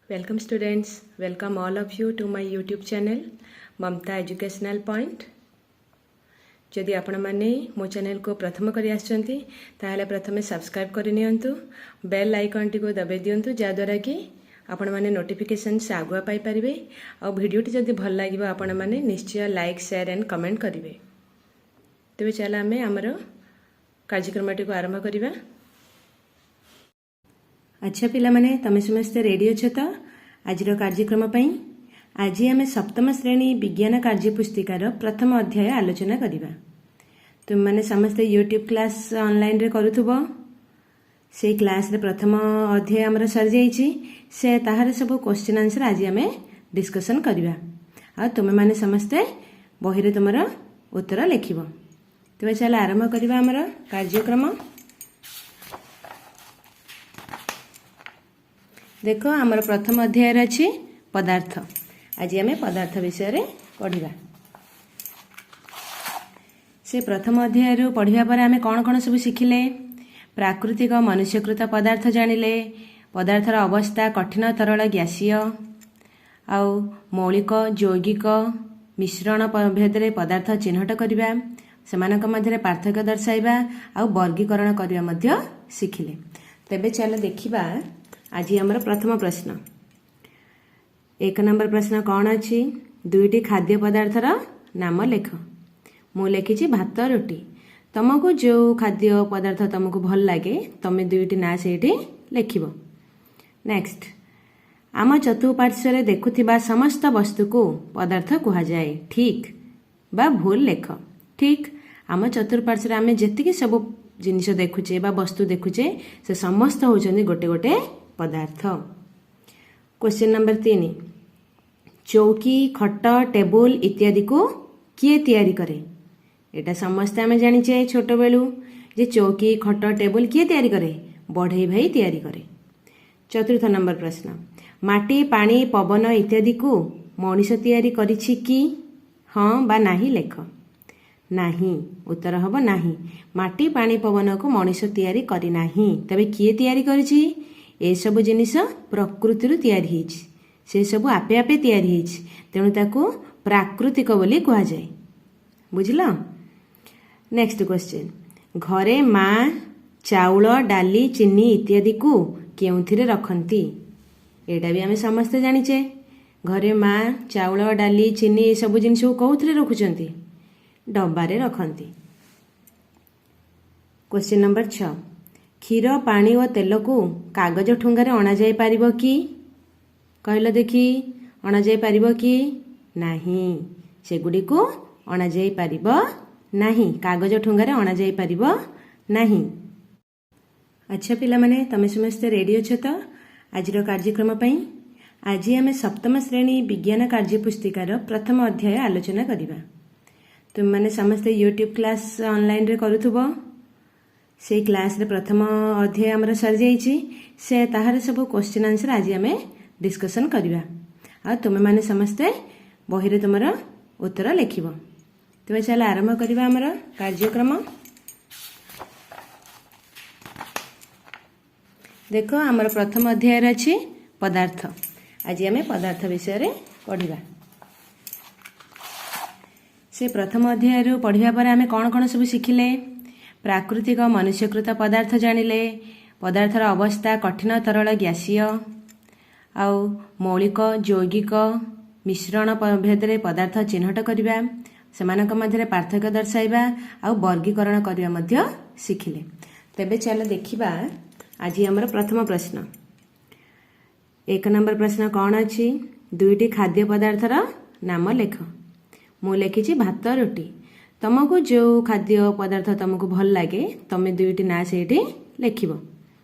Welcome students, welcome all of you to my YouTube channel Mamta Educational Point. ଯଦି ଆପଣମାନେ ମୋ ଚ୍ୟାନେଲକୁ ପ୍ରଥମ କରି ଆସିଛନ୍ତି, ତାହେଲେ ପ୍ରଥମେ ସବସ୍କ୍ରାଇବ୍ କରିନିଅନ୍ତୁ, ବେଲ୍ ଆଇକନ୍ଟିକୁ ଦବାଇ ଦିଅନ୍ତୁ, ଯାହାଦ୍ୱାରା କି ଆପଣମାନେ ନୋଟିଫିକେସନ୍ସ ଆଗୁଆ ପାଇପାରିବେ। ଆଉ ଭିଡ଼ିଓଟି ଯଦି ଭଲ ଲାଗିବ, ଆପଣମାନେ ନିଶ୍ଚୟ ଲାଇକ୍, ସେୟାର ଆଣ୍ଡ କମେଣ୍ଟ କରିବେ। ତେବେ ଚାଲ, ଆମେ ଆମର କାର୍ଯ୍ୟକ୍ରମଟିକୁ ଆରମ୍ଭ କରିବା। ଆଚ୍ଛା ପିଲାମାନେ, ତମେ ସମସ୍ତେ ରେଡ଼ି ଅଛ ତ ଆଜିର କାର୍ଯ୍ୟକ୍ରମ ପାଇଁ? ଆଜି ଆମେ ସପ୍ତମ ଶ୍ରେଣୀ ବିଜ୍ଞାନ କାର୍ଯ୍ୟପୁସ୍ତିକାର ପ୍ରଥମ ଅଧ୍ୟାୟ ଆଲୋଚନା କରିବା। ତୁମେମାନେ ସମସ୍ତେ ୟୁଟ୍ୟୁବ୍ କ୍ଲାସ୍ ଅନଲାଇନରେ କରୁଥିବ। ସେଇ କ୍ଲାସ୍ରେ ପ୍ରଥମ ଅଧ୍ୟାୟ ଆମର ସରିଯାଇଛି। ସେ ତାହାର ସବୁ କ୍ୱେଶ୍ଚିନ୍ ଆନ୍ସର୍ ଆଜି ଆମେ ଡିସ୍କସନ୍ କରିବା। ଆଉ ତୁମେମାନେ ସମସ୍ତେ ବହିରେ ତୁମର ଉତ୍ତର ଲେଖିବ। ତେବେ ଚାଲ, ଆରମ୍ଭ କରିବା ଆମର କାର୍ଯ୍ୟକ୍ରମ। ଦେଖ, ଆମର ପ୍ରଥମ ଅଧ୍ୟାୟରେ ଅଛି ପଦାର୍ଥ। ଆଜି ଆମେ ପଦାର୍ଥ ବିଷୟରେ ପଢ଼ିବା। ସେ ପ୍ରଥମ ଅଧ୍ୟାୟରୁ ପଢ଼ିବା ପରେ ଆମେ କ'ଣ କ'ଣ ସବୁ ଶିଖିଲେ? ପ୍ରାକୃତିକ, ମନୁଷ୍ୟକୃତ ପଦାର୍ଥ ଜାଣିଲେ। ପଦାର୍ଥର ଅବସ୍ଥା କଠିନ, ତରଳ, ଗ୍ୟାସୀୟ ଆଉ ମୌଳିକ, ଯୌଗିକ, ମିଶ୍ରଣ ଭେଦରେ ପଦାର୍ଥ ଚିହ୍ନଟ କରିବା, ସେମାନଙ୍କ ମଧ୍ୟରେ ପାର୍ଥକ୍ୟ ଦର୍ଶାଇବା ଆଉ ବର୍ଗୀକରଣ କରିବା ମଧ୍ୟ ଶିଖିଲେ। ତେବେ ଚାଲ ଦେଖିବା ଆଜି ଆମର ପ୍ରଥମ ପ୍ରଶ୍ନ। ଏକ ନମ୍ବର ପ୍ରଶ୍ନ କ'ଣ ଅଛି? ଦୁଇଟି ଖାଦ୍ୟ ପଦାର୍ଥର ନାମ ଲେଖ। ମୁଁ ଲେଖିଛି ଭାତ, ରୁଟି। ତମକୁ ଯେଉଁ ଖାଦ୍ୟ ପଦାର୍ଥ ତମକୁ ଭଲ ଲାଗେ, ତମେ ଦୁଇଟି ନାଁ ସେଇଠି ଲେଖିବ। ନେକ୍ସଟ, ଆମ ଚତୁଃପାର୍ଶ୍ୱରେ ଦେଖୁଥିବା ସମସ୍ତ ବସ୍ତୁକୁ ପଦାର୍ଥ କୁହାଯାଏ, ଠିକ୍ ବା ଭୁଲ ଲେଖ। ଠିକ୍। ଆମ ଚତୁଃପାର୍ଶ୍ୱରେ ଆମେ ଯେତିକି ସବୁ ଜିନିଷ ଦେଖୁଛେ ବା ବସ୍ତୁ ଦେଖୁଛେ, ସେ ସମସ୍ତ ହେଉଛନ୍ତି ଗୋଟେ ଗୋଟେ ପଦାର୍ଥ। କ୍ୱେଶ୍ଚିନ୍ ନମ୍ବର 3, ଚୌକି, ଖଟ, ଟେବୁଲ ଇତ୍ୟାଦିକୁ କିଏ ତିଆରି କରେ? ଏଇଟା ସମସ୍ତେ ଆମେ ଜାଣିଛେ ଛୋଟବେଳୁ ଯେ ଚୌକି, ଖଟ, ଟେବୁଲ କିଏ ତିଆରି କରେ? ବଢ଼େଇ ଭାଇ ତିଆରି କରେ। ଚତୁର୍ଥ ନମ୍ବର ପ୍ରଶ୍ନ, ମାଟି, ପାଣି, ପବନ ଇତ୍ୟାଦିକୁ ମଣିଷ ତିଆରି କରିଛି କି? ହଁ ବା ନାହିଁ ଲେଖ। ନାହିଁ। ଉତ୍ତର ହେବ ନାହିଁ। ମାଟି, ପାଣି, ପବନକୁ ମଣିଷ ତିଆରି କରିନାହିଁ। ତେବେ କିଏ ତିଆରି କରିଛି? ଏସବୁ ଜିନିଷ ପ୍ରକୃତିରୁ ତିଆରି ହେଇଛି। ସେସବୁ ଆପେ ଆପେ ତିଆରି ହେଇଛି, ତେଣୁ ତାକୁ ପ୍ରାକୃତିକ ବୋଲି କୁହାଯାଏ। ବୁଝିଲ? ନେକ୍ସଟ କ୍ୱେଶ୍ଚିନ୍, ଘରେ ମା ଚାଉଳ, ଡାଲି, ଚିନି ଇତ୍ୟାଦିକୁ କେଉଁଥିରେ ରଖନ୍ତି? ଏଇଟା ବି ଆମେ ସମସ୍ତେ ଜାଣିଛେ। ଘରେ ମା ଚାଉଳ, ଡାଲି, ଚିନି ଏସବୁ ଜିନିଷକୁ କେଉଁଥିରେ ରଖୁଛନ୍ତି? ଡବାରେ ରଖନ୍ତି। କ୍ୱେଶ୍ଚିନ୍ ନମ୍ବର 6, କ୍ଷୀର, ପାଣି ଓ ତେଲକୁ କାଗଜ ଠୁଙ୍ଗାରେ ଅଣାଯାଇ ପାରିବ କି? କହିଲ ଦେଖି, ଅଣାଯାଇ ପାରିବ କି? ନାହିଁ, ସେଗୁଡ଼ିକୁ ଅଣାଯାଇ ପାରିବ ନାହିଁ। କାଗଜ ଠୁଙ୍ଗାରେ ଅଣାଯାଇ ପାରିବ ନାହିଁ। ଆଚ୍ଛା ପିଲାମାନେ, ତମେ ସମସ୍ତେ ରେଡ଼ି ଅଛ ତ ଆଜିର କାର୍ଯ୍ୟକ୍ରମ ପାଇଁ? ଆଜି ଆମେ ସପ୍ତମ ଶ୍ରେଣୀ ବିଜ୍ଞାନ କାର୍ଯ୍ୟପୁସ୍ତିକାର ପ୍ରଥମ ଅଧ୍ୟାୟ ଆଲୋଚନା କରିବା। ତୁମେମାନେ ସମସ୍ତେ ୟୁଟ୍ୟୁବ୍ କ୍ଲାସ୍ ଅନଲାଇନରେ କରୁଥିବ। ସେଇ କ୍ଲାସ୍ରେ ପ୍ରଥମ ଅଧ୍ୟାୟ ଆମର ସରିଯାଇଛି। ସେ ତାହାର ସବୁ କ୍ୱେଶ୍ଚିନ୍ ଆନ୍ସର୍ ଆଜି ଆମେ ଡିସ୍କସନ୍ କରିବା। ଆଉ ତୁମେମାନେ ସମସ୍ତେ ବହିରେ ତୁମର ଉତ୍ତର ଲେଖିବ। ତେବେ ଚାଲ, ଆରମ୍ଭ କରିବା ଆମର କାର୍ଯ୍ୟକ୍ରମ। ଦେଖ, ଆମର ପ୍ରଥମ ଅଧ୍ୟାୟରେ ଅଛି ପଦାର୍ଥ। ଆଜି ଆମେ ପଦାର୍ଥ ବିଷୟରେ ପଢ଼ିବା। ସେ ପ୍ରଥମ ଅଧ୍ୟାୟରୁ ପଢ଼ିବା ପରେ ଆମେ କ'ଣ କ'ଣ ସବୁ ଶିଖିଲେ? ପ୍ରାକୃତିକ, ମନୁଷ୍ୟକୃତ ପଦାର୍ଥ ଜାଣିଲେ। ପଦାର୍ଥର ଅବସ୍ଥା କଠିନ, ତରଳ, ଗ୍ୟାସୀୟ ଆଉ ମୌଳିକ, ଯୌଗିକ, ମିଶ୍ରଣ ଭେଦରେ ପଦାର୍ଥ ଚିହ୍ନଟ କରିବା, ସେମାନଙ୍କ ମଧ୍ୟରେ ପାର୍ଥକ୍ୟ ଦର୍ଶାଇବା ଆଉ ବର୍ଗୀକରଣ କରିବା ମଧ୍ୟ ଶିଖିଲେ। ତେବେ ଚାଲ ଦେଖିବା ଆଜି ଆମର ପ୍ରଥମ ପ୍ରଶ୍ନ। ଏକ ନମ୍ବର ପ୍ରଶ୍ନ କ'ଣ ଅଛି? ଦୁଇଟି ଖାଦ୍ୟ ପଦାର୍ଥର ନାମ ଲେଖ। ମୁଁ ଲେଖିଛି ଭାତ, ରୁଟି। ତମକୁ ଯେଉଁ ଖାଦ୍ୟ ପଦାର୍ଥ ତମକୁ ଭଲ ଲାଗେ, ତମେ ଦୁଇଟି ନାଁ ସେଇଠି ଲେଖିବ।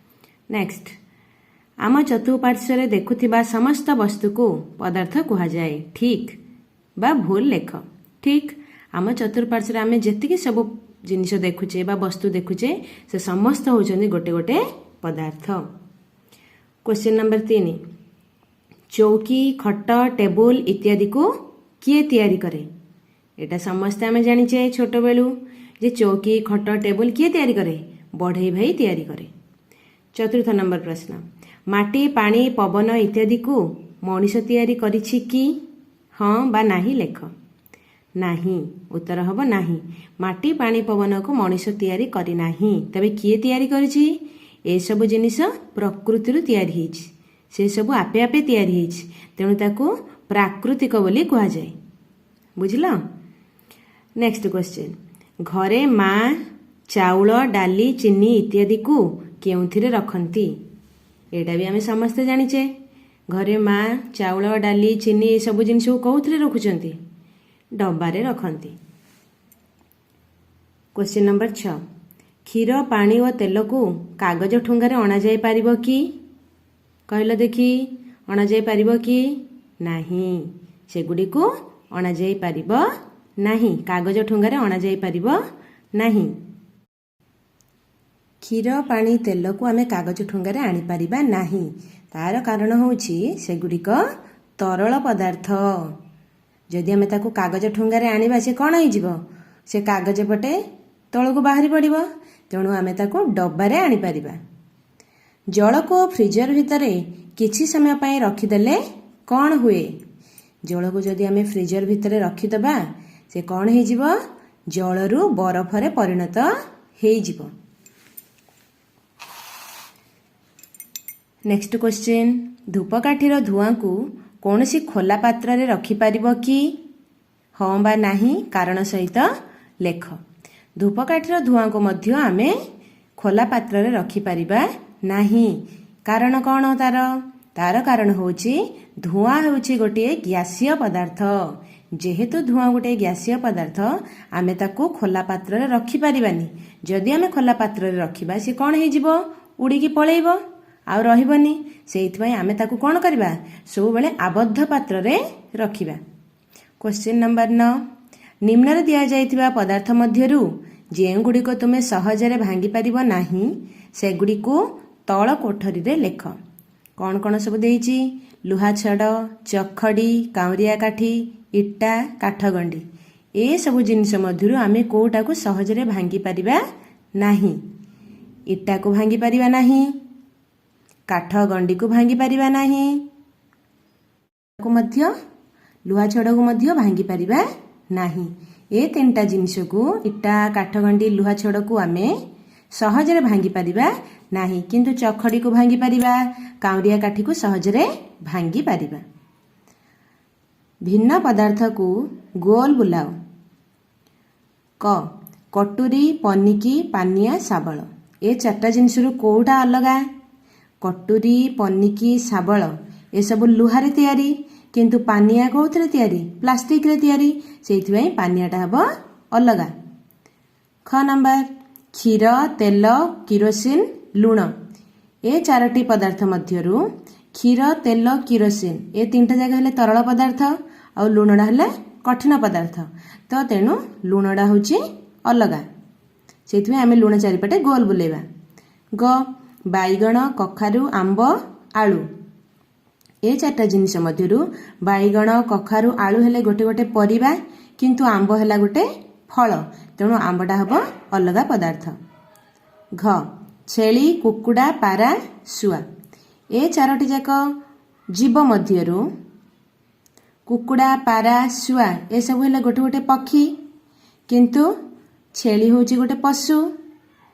ନେକ୍ସଟ, ଆମ ଚତୁଃପାର୍ଶ୍ୱରେ ଦେଖୁଥିବା ସମସ୍ତ ବସ୍ତୁକୁ ପଦାର୍ଥ କୁହାଯାଏ, ଠିକ୍ ବା ଭୁଲ ଲେଖ। ଠିକ୍। ଆମ ଚତୁଃପାର୍ଶ୍ୱରେ ଆମେ ଯେତିକି ସବୁ ଜିନିଷ ଦେଖୁଛେ ବା ବସ୍ତୁ ଦେଖୁଛେ, ସେ ସମସ୍ତ ହେଉଛନ୍ତି ଗୋଟେ ଗୋଟେ ପଦାର୍ଥ। କ୍ୱେଶ୍ଚିନ୍ ନମ୍ବର 3, ଚୌକି, ଖଟ, ଟେବୁଲ ଇତ୍ୟାଦିକୁ କିଏ ତିଆରି କରେ? ଏଇଟା ସମସ୍ତେ ଆମେ ଜାଣିଛେ ଛୋଟବେଳୁ ଯେ ଚୌକି, ଖଟ, ଟେବୁଲ କିଏ ତିଆରି କରେ? ବଢ଼େଇ ଭାଇ ତିଆରି କରେ। ଚତୁର୍ଥ ନମ୍ବର ପ୍ରଶ୍ନ, ମାଟି, ପାଣି, ପବନ ଇତ୍ୟାଦିକୁ ମଣିଷ ତିଆରି କରିଛି କି? ହଁ ବା ନାହିଁ ଲେଖ। ନାହିଁ। ଉତ୍ତର ହେବ ନାହିଁ। ମାଟି, ପାଣି, ପବନକୁ ମଣିଷ ତିଆରି କରିନାହିଁ। ତେବେ କିଏ ତିଆରି କରିଛି? ଏସବୁ ଜିନିଷ ପ୍ରକୃତିରୁ ତିଆରି ହେଇଛି। ସେସବୁ ଆପେ ଆପେ ତିଆରି ହେଇଛି, ତେଣୁ ତାକୁ ପ୍ରାକୃତିକ ବୋଲି କୁହାଯାଏ। ବୁଝିଲ? ନେକ୍ସଟ କ୍ୱେଶ୍ଚିନ୍, ଘରେ ମା ଚାଉଳ, ଡାଲି, ଚିନି ଇତ୍ୟାଦିକୁ କେଉଁଥିରେ ରଖନ୍ତି? ଏଇଟା ବି ଆମେ ସମସ୍ତେ ଜାଣିଛେ। ଘରେ ମା ଚାଉଳ, ଡାଲି, ଚିନି ଏସବୁ ଜିନିଷକୁ କେଉଁଥିରେ ରଖୁଛନ୍ତି? ଡବାରେ ରଖନ୍ତି। କ୍ୱେଶ୍ଚିନ୍ ନମ୍ବର 6, କ୍ଷୀର, ପାଣି ଓ ତେଲକୁ କାଗଜ ଠୁଙ୍ଗାରେ ଅଣାଯାଇ ପାରିବ କି? କହିଲ ଦେଖି, ଅଣାଯାଇ ପାରିବ କି? ନାହିଁ, ସେଗୁଡ଼ିକୁ ଅଣାଯାଇ ପାରିବ ନାହିଁ। କାଗଜ ଠୁଙ୍ଗାରେ ଅଣାଯାଇ ପାରିବ ନାହିଁ। କ୍ଷୀର, ପାଣି, ତେଲକୁ ଆମେ କାଗଜ ଠୁଙ୍ଗାରେ ଆଣିପାରିବା ନାହିଁ। ତାର କାରଣ ହେଉଛି ସେଗୁଡ଼ିକ ତରଳ ପଦାର୍ଥ। ଯଦି ଆମେ ତାକୁ କାଗଜ ଠୁଙ୍ଗାରେ ଆଣିବା, ସେ କ'ଣ ହେଇଯିବ? ସେ କାଗଜ ପଟେ ତଳକୁ ବାହାରି ପଡ଼ିବ। ତେଣୁ ଆମେ ତାକୁ ଡବାରେ ଆଣିପାରିବା। ଜଳକୁ ଫ୍ରିଜର ଭିତରେ କିଛି ସମୟ ପାଇଁ ରଖିଦେଲେ କ'ଣ ହୁଏ? ଜଳକୁ ଯଦି ଆମେ ଫ୍ରିଜର ଭିତରେ ରଖିଦେବା, ସେ କ'ଣ ହେଇଯିବ? ଜଳରୁ ବରଫରେ ପରିଣତ ହେଇଯିବ। ନେକ୍ସଟ କ୍ୱେଶ୍ଚିନ୍, ଧୂପକାଠିର ଧୂଆଁକୁ କୌଣସି ଖୋଲା ପାତ୍ରରେ ରଖିପାରିବ କି? ହଁ ବା ନାହିଁ କାରଣ ସହିତ ଲେଖ। ଧୂପକାଠିର ଧୂଆଁକୁ ମଧ୍ୟ ଆମେ ଖୋଲା ପାତ୍ରରେ ରଖିପାରିବା ନାହିଁ। କାରଣ କ'ଣ ତାର? ତାର କାରଣ ହେଉଛି ଧୂଆଁ ହେଉଛି ଗୋଟିଏ ଗ୍ୟାସୀୟ ପଦାର୍ଥ। ଯେହେତୁ ଧୂଆଁ ଗୋଟିଏ ଗ୍ୟାସୀୟ ପଦାର୍ଥ, ଆମେ ତାକୁ ଖୋଲା ପାତ୍ରରେ ରଖିପାରିବାନି। ଯଦି ଆମେ ଖୋଲା ପାତ୍ରରେ ରଖିବା, ସେ କ'ଣ ହେଇଯିବ? ଉଡ଼ିକି ପଳେଇବ, ଆଉ ରହିବନି। ସେଇଥିପାଇଁ ଆମେ ତାକୁ କ'ଣ କରିବା? ସବୁବେଳେ ଆବଦ୍ଧ ପାତ୍ରରେ ରଖିବା। କ୍ୱେଶ୍ଚିନ୍ ନମ୍ବର 9, ନିମ୍ନରେ ଦିଆଯାଇଥିବା ପଦାର୍ଥ ମଧ୍ୟରୁ ଯେଉଁଗୁଡ଼ିକ ତୁମେ ସହଜରେ ଭାଙ୍ଗିପାରିବ ନାହିଁ, ସେଗୁଡ଼ିକୁ ତଳ କୋଠରୀରେ ଲେଖ। କ'ଣ କ'ଣ ସବୁ ଦେଇଛି? ଲୁହା ଛଡ଼, ଚଖଡ଼ି, କାଉଁରିଆ କାଠି, ଇଟା, କାଠଗଣ୍ଡି। ଏସବୁ ଜିନିଷ ମଧ୍ୟରୁ ଆମେ କେଉଁଟାକୁ ସହଜରେ ଭାଙ୍ଗିପାରିବା ନାହିଁ? ଇଟାକୁ ଭାଙ୍ଗିପାରିବା ନାହିଁ, କାଠ ଗଣ୍ଡିକୁ ଭାଙ୍ଗିପାରିବା ନାହିଁ, ମଧ୍ୟ ଲୁହା ଛଡ଼କୁ ମଧ୍ୟ ଭାଙ୍ଗିପାରିବା ନାହିଁ। ଏ ତିନିଟା ଜିନିଷକୁ, ଇଟା, କାଠଗଣ୍ଡି, ଲୁହା ଛଡ଼କୁ ଆମେ ସହଜରେ ଭାଙ୍ଗିପାରିବା ନାହିଁ, କିନ୍ତୁ ଚଖଡ଼ିକୁ ଭାଙ୍ଗିପାରିବା, କାଉଁରିଆ କାଠିକୁ ସହଜରେ ଭାଙ୍ଗିପାରିବା। ଭିନ୍ନ ପଦାର୍ଥକୁ ଗୋଲ ବୁଲାଅ। କ, କଟୁରୀ, ପନିକି, ପାନିଆ, ଶାବଳ। ଏ ଚାରିଟା ଜିନିଷରୁ କୋଉଟା ଅଲଗା? କଟୁରୀ, ପନିକି, ଶାବଳ ଏସବୁ ଲୁହାରେ ତିଆରି, କିନ୍ତୁ ପାନିଆ କୋଉଥିରେ ତିଆରି? ପ୍ଲାଷ୍ଟିକରେ ତିଆରି। ସେଇଥିପାଇଁ ପାନିଆଟା ହେବ ଅଲଗା। ଖ ନମ୍ବର, କ୍ଷୀର, ତେଲ, କିରୋସିନ, ଲୁଣ। ଏ ଚାରୋଟି ପଦାର୍ଥ ମଧ୍ୟରୁ କ୍ଷୀର, ତେଲ, କିରୋସିନ ଏ ତିନିଟା ଯାକ ହେଲେ ତରଳ ପଦାର୍ଥ, ଆଉ ଲୁଣଟା ହେଲେ କଠିନ ପଦାର୍ଥ। ତ ତେଣୁ ଲୁଣଟା ହେଉଛି ଅଲଗା, ସେଇଥିପାଇଁ ଆମେ ଲୁଣ ଚାରିପଟେ ଗୋଲ ବୁଲେଇବା। ଗ, ବାଇଗଣ, କଖାରୁ, ଆମ୍ବ, ଆଳୁ। ଏ ଚାରିଟା ଜିନିଷ ମଧ୍ୟରୁ ବାଇଗଣ, କଖାରୁ, ଆଳୁ ହେଲେ ଗୋଟେ ଗୋଟେ ପରିବା, କିନ୍ତୁ ଆମ୍ବ ହେଲା ଗୋଟେ ଫଳ। ତେଣୁ ଆମ୍ବଟା ହେବ ଅଲଗା ପଦାର୍ଥ। ଘ, ଛେଳି, କୁକୁଡ଼ା, ପାରା, ଶୁଆ। ଏ ଚାରୋଟି ଯାକ ଜୀବ ମଧ୍ୟରୁ କୁକୁଡ଼ା, ପାରା, ଶୁଆ ଏସବୁ ହେଲେ ଗୋଟେ ଗୋଟେ ପକ୍ଷୀ, କିନ୍ତୁ ଛେଳି ହେଉଛି ଗୋଟେ ପଶୁ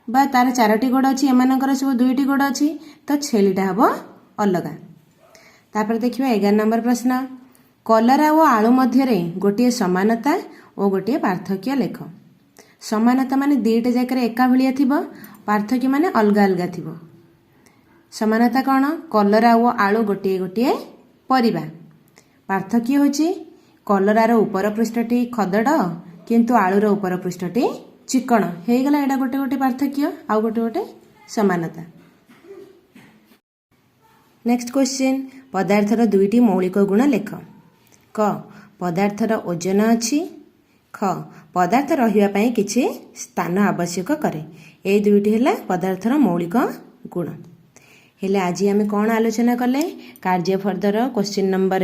ବା ତାର ଚାରୋଟି ଗୋଡ଼ ଅଛି, ଏମାନଙ୍କର ସବୁ ଦୁଇଟି ଗୋଡ଼ ଅଛି। ତ ଛେଳିଟା ହେବ ଅଲଗା। ତାପରେ ଦେଖିବା 11 ନମ୍ବର ପ୍ରଶ୍ନ, କଲରା ଓ ଆଳୁ ମଧ୍ୟରେ ଗୋଟିଏ ସମାନତା ଓ ଗୋଟିଏ ପାର୍ଥକ୍ୟ ଲେଖ। ସମାନତା ମାନେ ଦୁଇଟା ଯାକରେ ଏକା ଭଳିଆ ଥିବ, ପାର୍ଥକ୍ୟ ମାନେ ଅଲଗା ଅଲଗା ଥିବ। ସମାନତା କ'ଣ? କଲରା ଓ ଆଳୁ ଗୋଟିଏ ଗୋଟିଏ ପରିବା। ପାର୍ଥକ୍ୟ ହେଉଛି କଲରାର ଉପର ପୃଷ୍ଠଟି ଖଦଡ଼, କିନ୍ତୁ ଆଳୁର ଉପର ପୃଷ୍ଠଟି ଚିକଣ। ହେଇଗଲା ଏଇଟା ଗୋଟେ ଗୋଟେ ପାର୍ଥକ୍ୟ ଆଉ ଗୋଟେ ଗୋଟେ ସମାନତା। ନେକ୍ସଟ କ୍ୱେଶ୍ଚିନ୍, ପଦାର୍ଥର ଦୁଇଟି ମୌଳିକ ଗୁଣ ଲେଖ। କ, ପଦାର୍ଥର ଓଜନ ଅଛି। ଖ, ପଦାର୍ଥ ରହିବା ପାଇଁ କିଛି ସ୍ଥାନ ଆବଶ୍ୟକ କରେ। ଏଇ ଦୁଇଟି ହେଲା ପଦାର୍ଥର ମୌଳିକ ଗୁଣ। ହେଲେ ଆଜି ଆମେ କ'ଣ ଆଲୋଚନା କଲେ? କାର୍ଯ୍ୟଫର୍ଦ୍ଦର କ୍ୱେଶ୍ଚିନ୍ ନମ୍ବର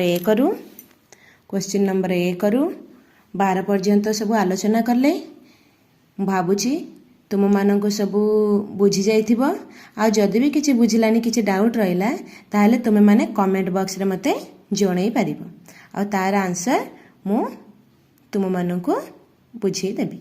1ରୁ 12 ପର୍ଯ୍ୟନ୍ତ ସବୁ ଆଲୋଚନା କଲେ। ମୁଁ ଭାବୁଛି ତୁମମାନଙ୍କୁ ସବୁ ବୁଝି ଯାଇଥିବ। ଆଉ ଯଦି ବି କିଛି ବୁଝିଲାନି, କିଛି ଡାଉଟ୍ ରହିଲା, ତାହେଲେ ତୁମେମାନେ କମେଣ୍ଟ ବକ୍ସରେ ମୋତେ ଜଣେଇ ପାରିବ ଆଉ ତାର ଆନ୍ସର୍ ମୁଁ ତୁମମାନଙ୍କୁ ବୁଝେଇ ଦେବି।